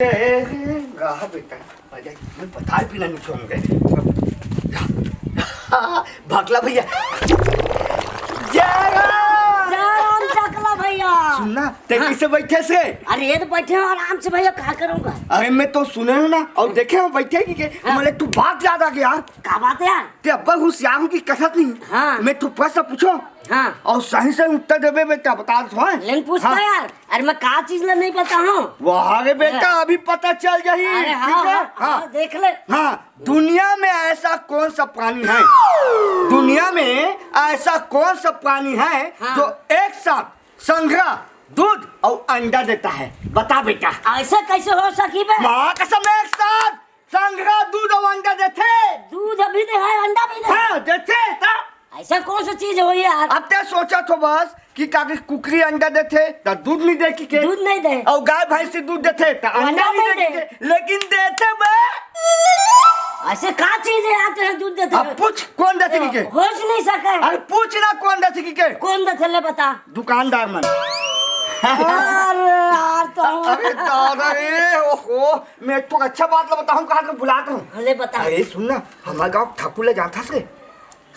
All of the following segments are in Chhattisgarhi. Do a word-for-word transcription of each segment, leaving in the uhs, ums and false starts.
ए, रहा बेटा, आ जा, मैं बताए बिना नहीं छोड़ूंगा। भकला भैया। जय राम। जय राम चकला भैया। सुन ना, ते हाँ। कैसे बैठे से? अरे ये तो बैठे हो आराम से भैया, का करूंगा? अरे मैं तो सुने हूँ ना, और देखे हूँ बैठे कि के, हाँ। बोले तू बात याद आ गया यार। का बात है यार? ते अब्बल होशियार हूँ कि कसत नहीं। हाँ। मैं तू प्रश्न पूछो। हाँ। और सही से उत्तर देबे बेटा, बता दो, हाँ? लेकिन पूछता हाँ। यार, अरे मैं का चीज ला नहीं पता हूँ। वाह रे बेटा, हाँ। अभी पता चल जाही, अरे हाँ, ठीक है? हाँ, हाँ। हाँ, देख ले। हाँ, दुनिया में ऐसा कौन सा प्राणी है, दुनिया में ऐसा कौन सा प्राणी है हाँ। जो एक साथ संघरा दूध और अंडा देता है? बता बेटा। ऐसा कैसे हो सकी बे? माँ कसम, एक साथ संघरा दूध और अंडा देथे। दूध अभी दे है, अंडा भी दे। हाँ, देथे ता। ऐसा कौन सा चीज हो यार? अब ते सोचा तो बस कि का कुकरी अंडा देथे त दूध नहीं दे कि के? दूध नहीं दे। और गाय भैंसी दूध देथे त अंडा अंडा नहीं नहीं दे कि दे। के? लेकिन देथे बे। ऐसे का चीज है यार, तेरे दूध देथे? अब पूछ, कौन देथे कि के? हो नहीं सके। अरे पूछ ना, कौन देथे कि के? कौन देथे ले बता। दुकानदार मन। अरे यार तो। अरे दादा रे, ओहो, मैं तो अच्छा बात ला बताऊं, कहा तो भुलात हूँ। ले बता। अरे सुन ना, हमारे गाँव ठाकुर ले जाता से।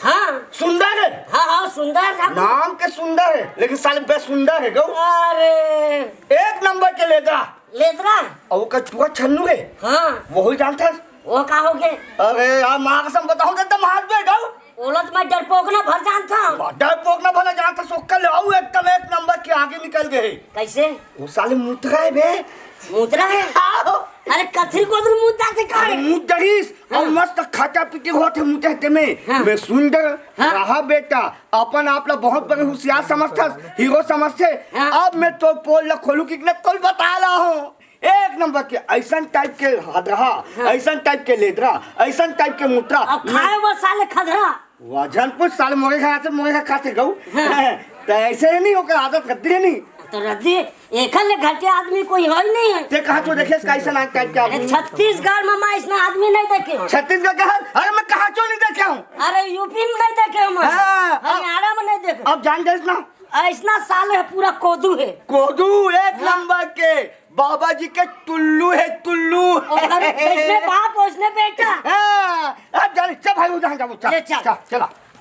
हाँ। सुंदर है। हाँ, हाँ, सुंदर ठाकुर। नाम के सुंदर है, लेकिन साले बेसुंदर है गौ। अरे। एक नंबर के लेदरा। लेदरा? और ओकर चुहा छन्नू है। हाँ। वही जानता है। वो का हो गए? अरे यार, माँ कसम बताऊं तो एकदम हाथ में गौ। ओला तो मैं डरपोकना भर जानता हूँ। डरपोकना भला जानता, सोक्का ले आओ, एकदम एक नंबर के आगे निकल गए। कैसे? वो साले मुतरा है बे। मुतरा है? हाँ। अरे कथरी को तो मुद्दा से कहा अरे है? मुतरीस, और हाँ। मस्त खाटा पीटी होत है मुतहते में। हाँ। मैं सुंदर हाँ। रहा बेटा, अपन आप ला बहुत बड़े होशियार समझथस, हीरो समझथे। हाँ। अब मैं तो पोल ला खोलू कि न तोल बता रहा हूँ। एक नंबर के ऐसन टाइप के हदरहा, हाँ। ऐसन टाइप के लेदरा, ऐसन टाइप के मुतरा। अब खाए वो साले खदरा। वजन पूछ साले मोरे खा से, मोरे खा खाते गऊ। हाँ। तो ऐसे ही नहीं होकर आदत रद्दी है नहीं। तो रद्दी, एखन ले घटिया आदमी कोई है ही नहीं है। ते कहाँ चो देखे इसका ऐसा नाक टाइप के अरे आदमी? छत्तीसगढ़ में मैं इसने आदमी नहीं देखे हूँ। छत्तीसगढ़ का है? अरे मैं कहाँ चो नहीं देखे हूँ। अरे यूपी में नहीं देखे हूँ मैं। हाँ, अब हरियाणा में नहीं देखे। अब जान जाइस ना। ऐसना साले है पूरा कोदू है। कोदू एक हाँ। नंबर के। बाबा जी के टुल्लू है, टुल्लू। और अरे जैसने बाप वैसने बेटा। हाँ, अब जाने, चल भाई, उधर जाओ, चल, ले चल। चल, चला।